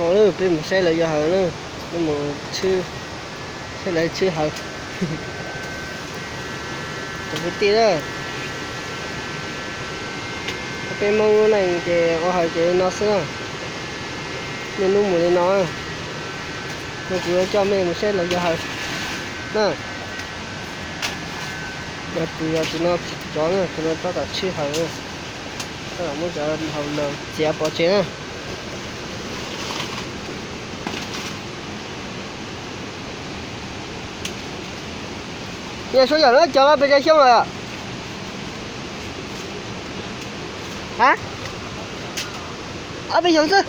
Peb mus saib lawv yos hawv na, peb mus tshwb, saib lawv tshwb hawv. Cov kwv tij na, peb Hmoob lub neej ces ua hawv ces li no xwb na. Niaj hnub mus li no, no kuv yuav coj mej mus saib lawv yos hawv na. Yog tus, yog tus no, cov no, tus no tab tom tshwb hawv, tab tom muab cov hauv lawm txiav pov tseg na. Yog suab yam no cov no pes tsawg xyoo lawm? A, ob peb xyoos xwb.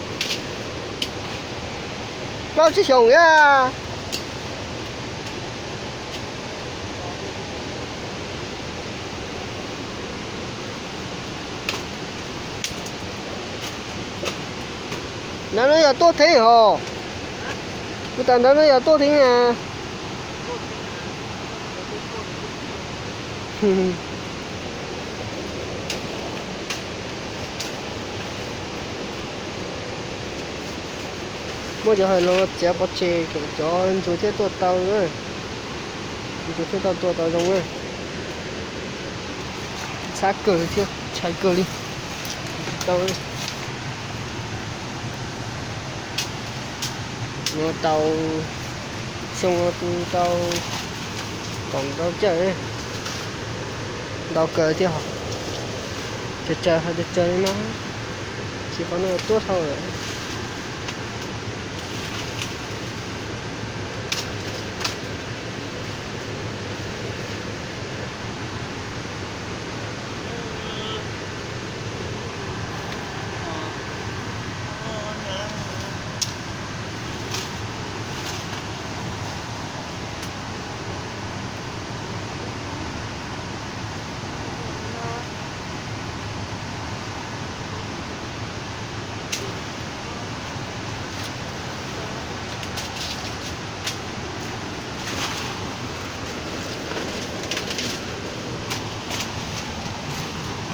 Plaub tsib xyoos a. Ntawd no yog tuaj theeb hos. Kuv tas ntawd no yog tuaj theeb na. Muab cov hawv los txiav pov tseg kom cov ntsuag thiaj tuaj tau, ntsuag thiaj tau tuaj tau zoo. Ntxhab kawg thiab ntshai kawg li. Tsis tau. Ua tau, xyoo no tu tau kaum ntau cawj, ntau kawg thiab hos. Tsawg tsawg, hais tsawg tsawg li no, tsis pom no tuab dhau lawm.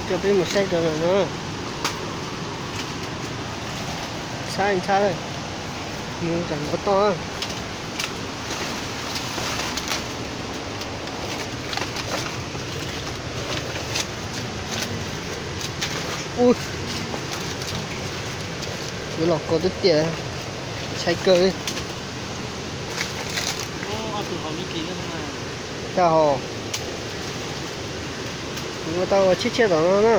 Coj peb mus saib cov no na. Ntxhab ntxhab, mus tam nov toj. Ub, yuav los kos twb tiam, ntshai kawg li. Tag hos, kuv ua tau ua tshiab tshiab tom no na.